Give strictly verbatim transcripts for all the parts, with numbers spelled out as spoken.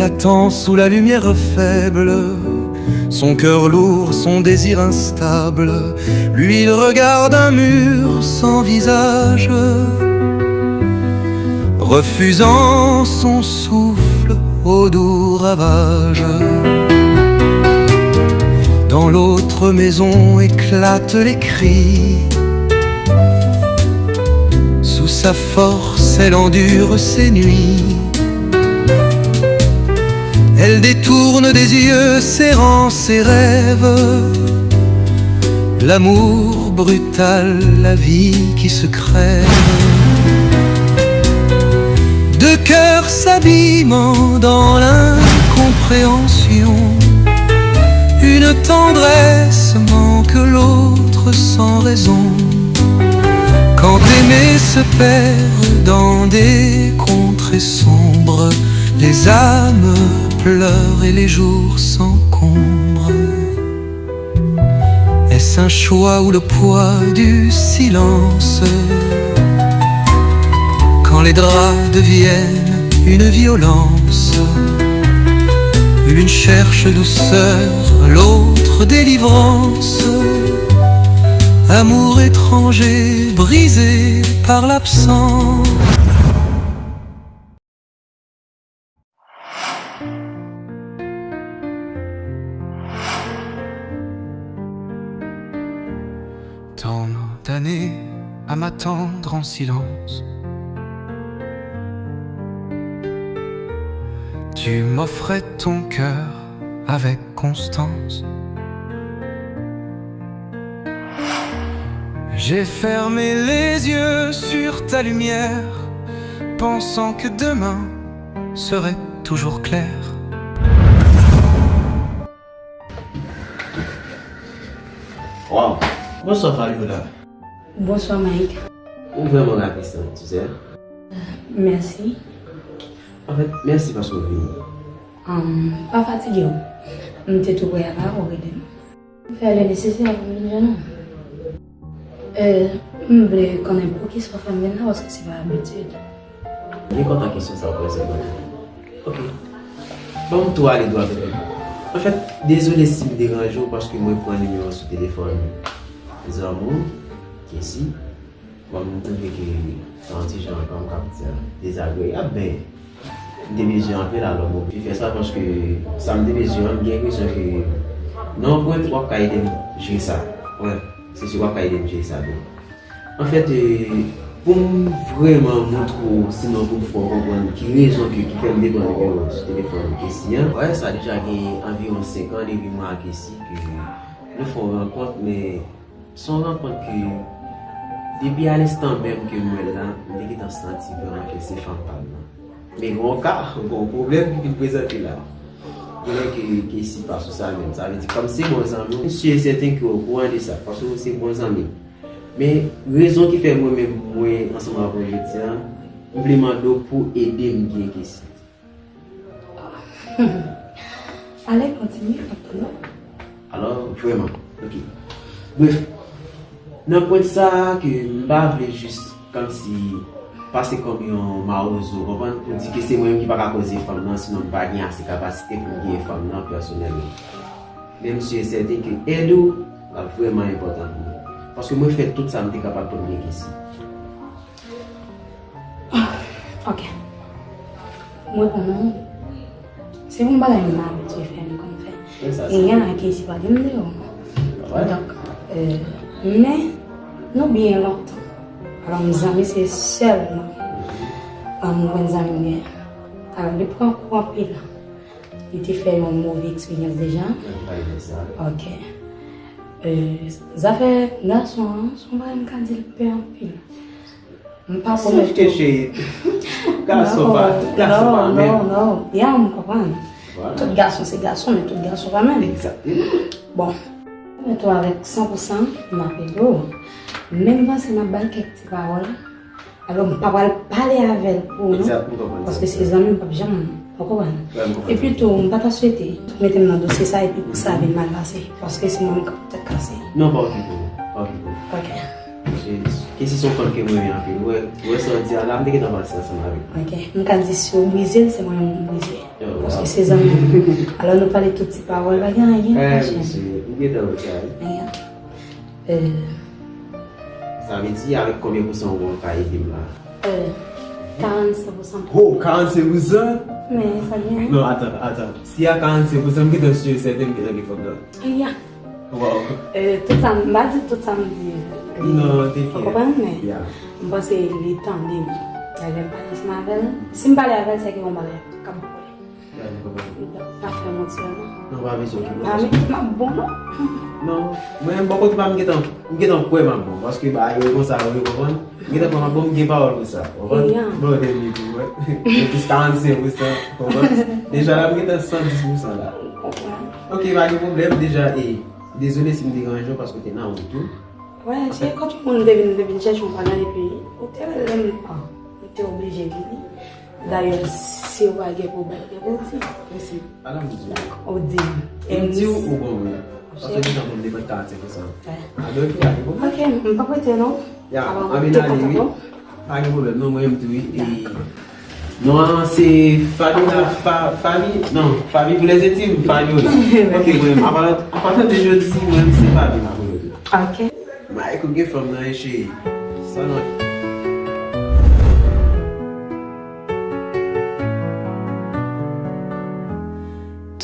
Attend sous la lumière faible, son cœur lourd, son désir instable, lui il regarde un mur sans visage, refusant son souffle au doux ravage. Dans l'autre maison éclatent les cris, sous sa force elle endure ses nuits. Elle détourne des yeux s'errant ses rêves, l'amour brutal, la vie qui se crève. Deux cœurs s'abîmant dans l'incompréhension, une tendresse manque l'autre sans raison. Quand aimer se perd dans des contrées sombres, les âmes pleurent et les jours s'encombrent. Est-ce un choix ou le poids du silence ? Quand les draps deviennent une violence, l'une cherche douceur, l'autre délivrance. Amour étranger, brisé par l'absence. Tant d'années à m'attendre en silence. Tu m'offrais ton cœur avec constance. J'ai fermé les yeux sur ta lumière, pensant que demain serait toujours clair. Wow. Bonswa Fabiola. Bonswa Mike. Ou vrèman ravisan, tu sais. Mèsi. Anfèt, mèsi paske w vini. Um, pa fatige w. M te tou prè a la, ou rele m. M fè le nesesè pou m vin jwenn ou. Euh, m vle konnen poukisa w fè m vin la, paske se pa abitid. M byen kontan kesyon sa w poze mwen. Ok. Ban m tou ale dwat avèk ou. Anfèt, dezole si m deranje w paske mwen pran nimewo w sou telefòn zanmi w, Kessy. Bon, m twouve ke sa yon ti jan, kòman m ka di sa, dezagreyab, men m te bezwen anpil, alò m oblije fè sa paske sa m te bezwen an, m gen enpresyon ke nan yon pwen w ap ka ede m jere sa. Wi, se si w ap ka ede m jere sa byen. Anfèt, e, pou m vrèman montre w, sinon pou m fè w konprann ki rezon ki, ki fè m te pran nimewo w sou telefòn Kessy an. Wi, sa deja gen anviwon senk an depi mwen ak Kessy ke nou fè yon rankont, men se yon rankont ke, depi a lenstan menm ke m wè l la, m te gentan santi vrèman ke se fanm pa m nan. Men gen yon ka, gen yon pwoblèm ki vin prezante la. Genlè ke, ke Kessy pa sou sa menm. Sa vle di, kòm se bon zanmi w, m si e sèten ke w okouran de sa, paske w se bon zanmi m. Men, rezon ki fè mwen menm mwen ansanm avè w jodi a, m vle mande w pou w ede m byen Kessy. Ale, kontinye, m ap tann ou. Alò, vrèman, ok. Brèf, nan pwen sa a ke m pa vle jis kòmsi pase kòm yon mawozo, konprann, pou di ke se mwen menm ki pa ka koze fanm nan, sinon m pa gen ase kapasite pou m genyen fanm nan pèsonèlman. Men m si e sèten ke èd ou ap vrèman enpòtan pou mwen. Paske mwen fè tout sa m te kapab pou m gen Kessy. Ok. Mwen konnen, se yon bagay m abitye fè, m konn fè. E a ke si pa gen m deyò. Donk, euh, men, nou byen lontan. Alò, m zanmi se sèlman, um, grann zanmi m gen. Alò, li pran kou anpil. Li te fè yon move eksperyans deja. Ok. Euh, zafè gason an, se yon bagay m ka di l pè anpil. M pa pwomèt ou. Sèf ke cheri, gason pa, gason pa menm. Non, non, non. Ya, m konprann. Tout gason se gason, men tout gason pa menm. Egzakteman. Bon. Pwomèt ou avèk san pou san, m ap ede w. Men m panse m ap bay kèk ti pawòl. Alò, m pa pral pale avè l pou ou non. Egzak, m konprann sa. Paske se zanmi m, m p ap janm, ou konprann? Epi tou, m pa ta swete mete m nan dosye sa epi pou sa vin mal pase. Paske se mwen menm k ap tèt kase. Non, pa okipe w, pa okipe w. Ok. Kessy se yon fanm ke m renmen anpil. Ou wè, ou wè sa w di a la, m te gentan panse ansanm avèk ou. Ok. M ka di si w brize l, se mwen menm ou brize. Paske se zanmi m. Alò nou pale tout ti pawòl, pa gen anyen, pa gen anyen. M gentan wè sa, wi. Sa vle di, avèk konbyen pousan ou ka ede m la? Karannsenk pousan. Oh, karannsenk pousan? Men, sa gen. Non, atan, atan. Si a karannsenk pousan, m gentan si e sèten m gentan gen fanm nan. Ya. Wow. Tout sa, m pa di tout sa m di. Non, te klè. Ou konprann, men m panse li tande m. Lè m pale ansanm avè l, si m pale avè l, se ke yon bagay k ap boule. Donk, pa fè manti non. Non, pa bezwen. Pa met m ap bon non. Non, mwen menm bò kote pa m, m gentan, m gentan kwè m ap bon. Paske bagay yo konsa, ou konprann? M gentan kwè m ap bon, m gen pawòl pou sa. Ou konprann? Bon, de li pou mwen. Plis karannsenk pousan, ou konprann? Deja la, m gentan san dis pousan la. Ok, pa gen pwoblèm, deja, e, dezole si m deranje w paske w te nan wout ou. Wè, se kòm yon moun te vin, te vin chèche yon bagay, epi ou te rele m, ah, m te oblije vini. Dayè, si w pa gen pwoblèm, gen pou w di. Mèsi. Ala m di w. Ou di m. E m di w, ou bon, wi. Paske deja moun depann karannsenk pousan. Alò, epi, pa gen pwoblèm. Ok, m p ap rete non. Ya, anben n ale, wi. Pa gen pwoblèm, non, mwen menm tou, wi. E, non an se Fabiola, Fa-, Fabi, non, Fabi pou lèzentim, Fabiola. Ok, mwen menm, apa, apa tande jodi, mwen menm se Fabi m ap rele tou. Ok. Mike, ou gen fanm nan, wi, cheri. Sa non.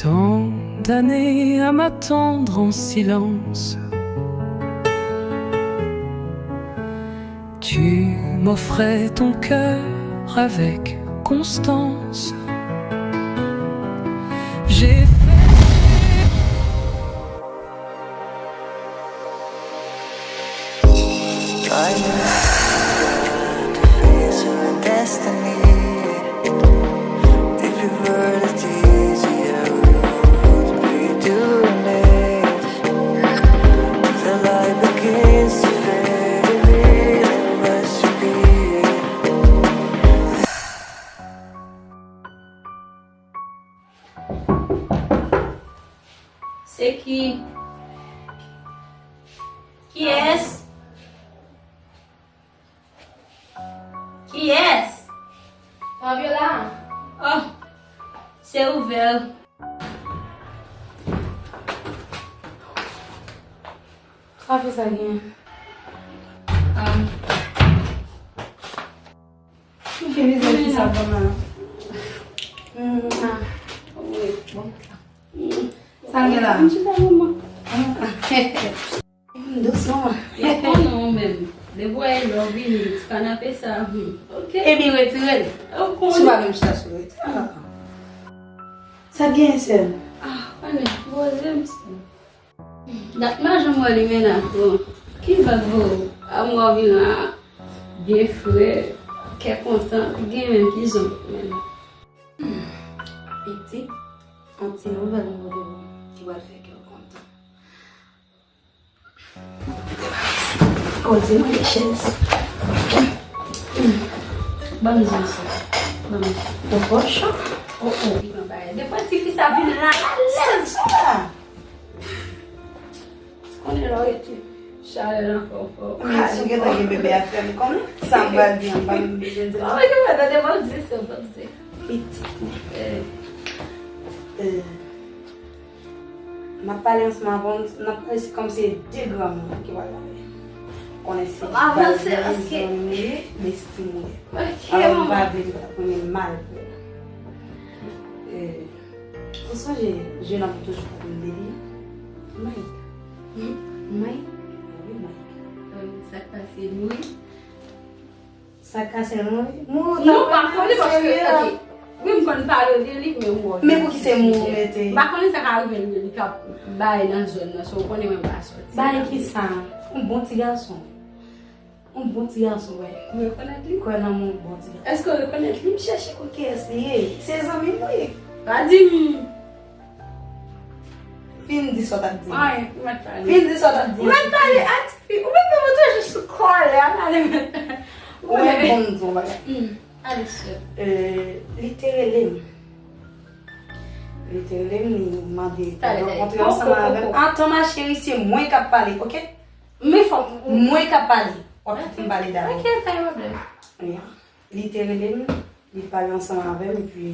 Tant d'années à m'attendre en silence. Tu m'offrais ton cœur avec constance. J'ai fait Time is the face of destiny. If you were the easier route, we do it. The light begins to fade, the rest to be. Se ki? Kiyès? Kiyès? Fabiola. Oh, se ouvè. Sa fè sa gen? Ah. Ki mizè ki sa ban la? Wi, bon. Sa gen la? M chita manman. Dousman. Yo konnen w menm. Depi w wè lè w vini, ti kanapé sa, hmm. Ok. Ebyen, retire l. Ou konnen. Si w pa menm chita sou retire l ankò. Sa gen, sè m? Ah, konnen, poze m, sè m. Dat m pa janm wè li, men la, bon, ki vag vre? Amwa vin la, byen fre, kè kontan, gen menm ki zon, men la. Hmm, pitit, yon ti nouvèl mwen pote pou ou, ki pral fè kè w kontan. Kontinye chèz. Ban m di w sa. Ban m. Yon pòch. Oh, oh, li pran bagay. Depi tifi sa vin la, alèz. Sa sa? Konnen lè w rete. Chalè l ankò fò. Men si w gentan gen bebe a fè m konnen sa m pral di an, m pa menm bezwen di l. Mwen gen mwen tande, ban m di sa, ban m di. Pitit mwen. Eh. Eh. M ap pale ansanm avè w, n ap pale se kòm se de granmoun ki pral pale. Konnen se pa zanmi m ou ye, men estim ou ye. Alò m pa vle li t ap renmen mal pou ou. Eh, ou sonje jenòm ki toujou t ap rele li Mike? Hmm? Mike? Wi, Mike. Sa k pase, Mouri? Sa k kase l, non, wi? Mouri, non, pa konnen paske, ok. Wi, m konn pale de li, men ou wè. Men pou ki se Mouri mete? M pa konnen sa ka rive l, li ka bay nan zòn nan, so ou konnen mwen pa sòti. Bay ki sa? Yon bon ti gason. Yon bon ti gason, wè. Ou rekonèt li? Kwè nan mwen, yon bon ti gason. Èske ou rekonèt li? M chèche konn kiyès li ye. Se zanmi m, wi. Pa di m. Fin di sa w t ap di. Anyen, ou mèt pale. Fin di sa w t ap di. Ou mèt pale a tifi. Ou mèt pale, ou toujou sou kòlè, al ale mèt. Ou mèt bon m di w yon bagay. Hmm. Ale, sè. Euh, li te rele m. Li te rele m, li mande pou rankontre ansanm avè m. Atan, ma chérie, se mwen k ap pale, ok? Men fòk mwen k ap pale. W ap kite m pale dabò. Ok, pa gen pwoblèm. Ya. Li te rele m, li pale ansanm avè m, epi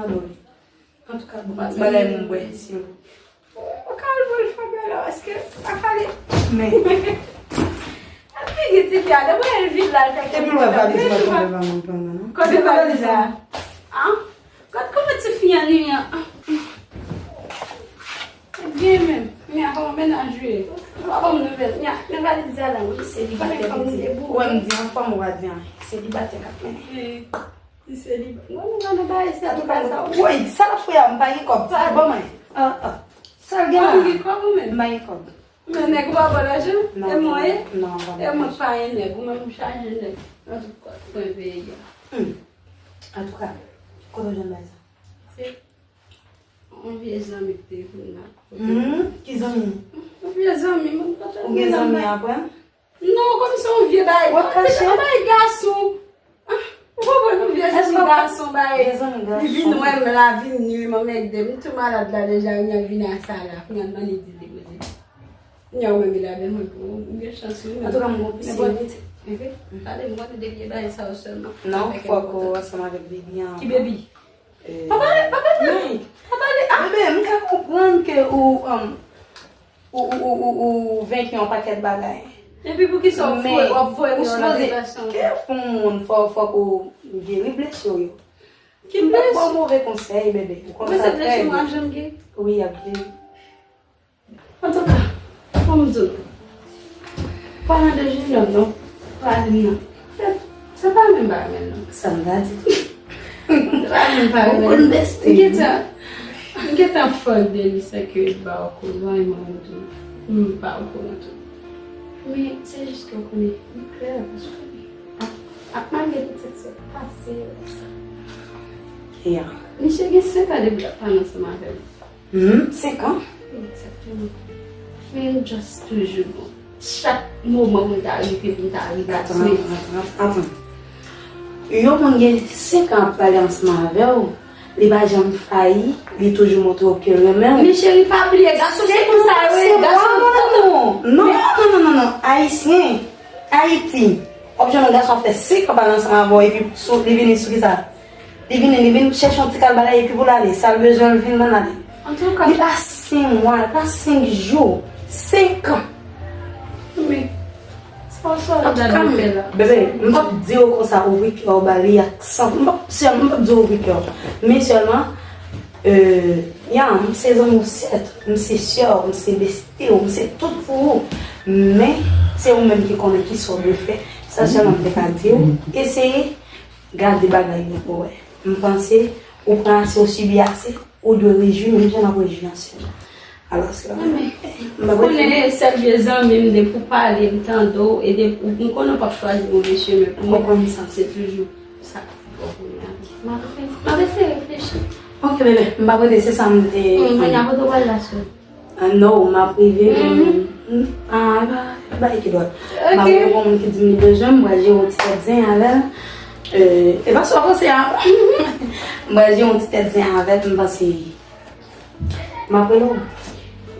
mande w li. Antouka, bon, bagay moun bwè, si yo. Ou ka al bwè l fè bagay la, èske pa kale? Men. Al figi tifi a, depi l vin la, l fè kèk. Epi l wè valiz mwen tonbe nan men m, pran nan. Kote valiz la? An? Gad kòman tifi an li an. Byen menm. Nya, kòman mennaj ou ye? Ou pa ban m nouvèl. Nya, men valiz la la, wi, selibatè pitit. Ou wè m di anfòm, ou pa di anyen. Selibatè k ap mennen. Li selibatè. Mwen, mwen pa nan bagay sa, tou ka sa. Woy, sa l ap fè a, m pa gen kòb. Sa ban mwen. Ah, ah. Sa l gen la? Ou gen kòb ou menm? M pa gen kòb. Men nèg ou pa ba w lajan? Non, e mwen ye? Non, m pa ba l lajan. E mwen pa gen nèg, ou menm ou chaje nèg. Nan tout kwen peyi a. Hmm. Antouka, kote w jwenn bagay sa? Se yon vye zanmi ki telefone la. Hmm, ki zanmi? Yon vye zanmi, mwen pa tande. Ou gen zanmi apre m? Non, kòm se yon vye bagay. W ap kache? Yon bagay gason. Ah, ou konprann yon vye zanmi gason bagay. Vye zanmi gason. Li vin wè m la, vin nwi m, anmède m. M tou malad la deja, kounye a l vin a sa la. Kounye a l mande di li poze. Kounye a ou menm li avè mwen pou ou gen chans wi. Antouka, m gon pisi yo vit. Pale m, mwen depi bagay sa yo sèlman. Non, fòk ou ansanm avèk baby an. Ki baby? Eh, pa pale, pa pale. Pa pale, ah! Bebe, m ka konprann ke ou, um, ou, ou, ou, ou, ou venki yon pakèt bagay. Epi poukisa w ap voye, w ap voye m nan depresyon? Men ou sipoze, ke fè yon moun, fò, fòk ou geri blesi w yo. Ki blesi? M p ap ba w move konsèy, bebe. Ou konn sa trè byen. Mwen se blesi m ap janm geri? Wi, y ap geri. Antouka, fò m di w, palan de Junior non, Praline nan, se, se pa menm bagay menm non. Sa m ta di. Se pa menm bagay menm. Ou konn beste. M gentan, m gentan fòl de li san ke l ba w koz, anyen mwen menm tou. M pa okouran tou. Men se jis ke w konnen, m klè, paske ak, ak malgre tout sa k sot pase yo la sa. Yeah. Misye gen senk an depi l ap pale ansanm avè m. Hmm, senk an? Egzakteman. Men m just toujou bon. Chak moman pou m ta rive, pou m ta rive. Atann, atann, atann, atann. Yon moun gen senk an ap pale ansanm avè w, li pa janm fayi, li toujou montre w ke l renmen w. Men cheri, pa bliye, gason se konsa yo ye, gason. Non, non, non, non, non, non. Ayisyen, Ayiti, w ap jwenn yon gason ap fè senk an pale ansanm avè w, epi sou, li vini sou kisa? Li vini, li vin chèche yon ti kal bagay epi pou l ale. Sa l bezwen, l vin ban l ale. Antouka. Li pa senk mwa, li pa senk jou. Senk an. Men, sa w sòt la, bebe, m p ap di w konsa, ouvri kè w ba li ak san, m p ap, sèl, m p ap di w ouvri kè w. Men sèlman, euh, ya, m se zanmi w sèt, m se sè w, m se besti w, m se tout pou ou. Men, se ou menm ki konnen kisa w dwe fè. Sa sèlman m te ka di w. Eseye gade bagay yo pou wè. M panse ou pran ase, ou sibi ase, ou dwe rejwi menm jan n ap rejwi ansyen. Alòske, m pa konnen, sèl vye zanmi m, depi w pale, m tande w, e depi, m konnen w p ap chwazi move chemen pou mwen. Ou konn sa. Se toujou sa k pi bon pou mwen. M ap, m ap eseye reflechi. Ok, bebe, m pa konnen se sa m te. Kounye a, kote w pral la, sè? Ah, no, m ap rive, men, ah, e pa, e pa bagay ki dwòl. M ap rive pou moun ki di m li bezwen, m pral jere yon ti tèt zen avè l. Euh, e pa sa w panse a. M pral jere yon ti tèt zen avè l, m panse. M ap rele w.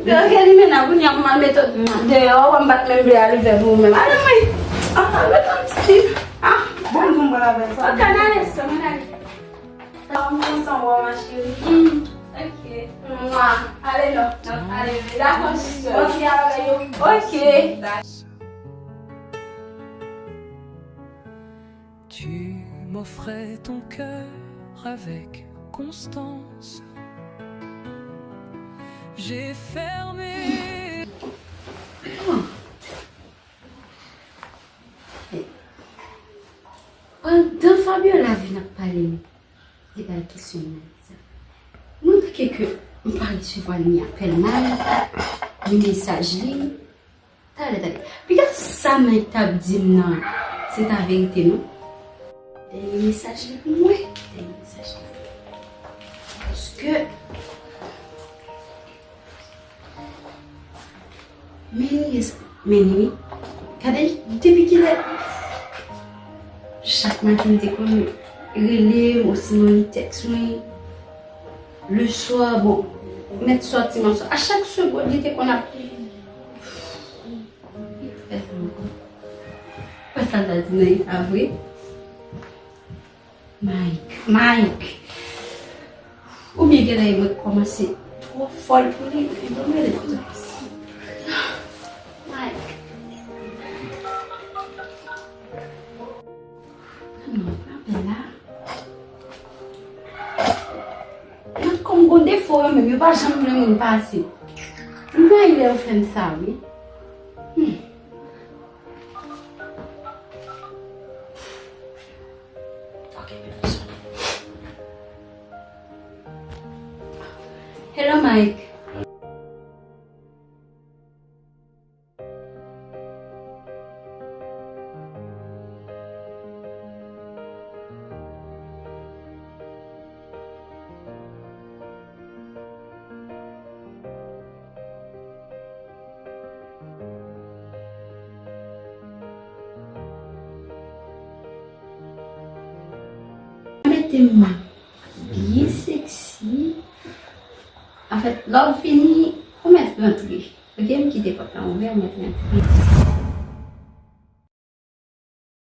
Ok, li men a kounye a pou m al mete w deyò, m pa t menm vle al ouvè pou ou menm. Ale, mwen. Ah, ale, tanti. Ah, bon, m pral avè l. Ok, n ale, sè, mwen ale. Ah, m kontan wè w, ma chérie. Ok. Mwa. Ale non. N ap ale. Dakò. Bon, se a bagay yo. Ok. Tu m'offrais ton cœur avec constance. J'ai fermé. Pandan Fabiola vin ap pale de bay kesyon nan sa, mwen, antanke ke m pa resevwa ni apèl Mike, ni mesaj li, talè, talè. Piga sa Mike t ap di m nan, se ta verite, non? Dènye mesaj li pou mwen. Dènye mesaj li. Paske, men li, men li, wi. Gade, depi kilè? Chak maten, li te konn rele m, osinon li tèks mwen. Leswa, bon, mèt sòti, m ap sòti. A chak segonn, li te konn ap fè sa ankò. Wè sa l ta di nan eta vre? Mike, Mike. Oubyen genlè mwen kòmanse twò fòl pou li, epi bon, rele konsa. Mike. Non, pa pè la. Mwen kòm gon defo yo menm, yo pa janm vle moun pase. M rayi lè yo fè m sa, wi. Hmm. Ok, men m sone. Hello, Mike. Mete m byen seksi. Anfèt, lè w fini, ou mèt rantre. Ok, m kite pòt la ouvè, ou mèt rantre.